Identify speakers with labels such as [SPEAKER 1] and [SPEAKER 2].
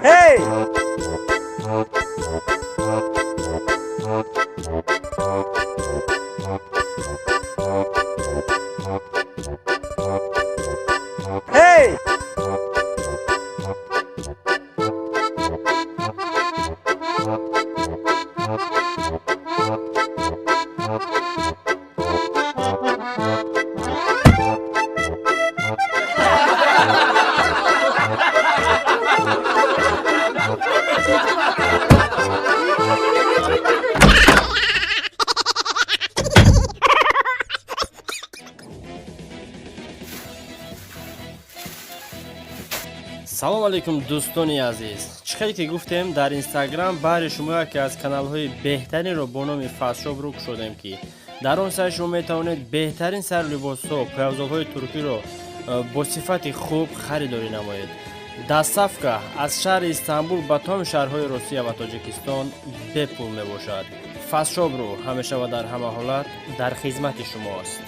[SPEAKER 1] Hey! Hey!
[SPEAKER 2] Салом алейкум, дӯстони азиз! Чӣ хеле ки гуфтем, дар Инстаграм баҳри шумо яке аз каналҳои беҳтаринро бо номи Фастшоп рӯ кушодем, ки дар он сайт шумо метавонед беҳтарин сарлибосҳо, пойафзолҳои туркиро бо сифати хуб харидорӣ намоед. Доставка аз шаҳри Истанбул ба тамоми шаҳрҳои Русия ва Тоҷикистон бепул мебошад. Фастшоп рӯ ҳамеша ва дар ҳама ҳолат дар хизмати шумост.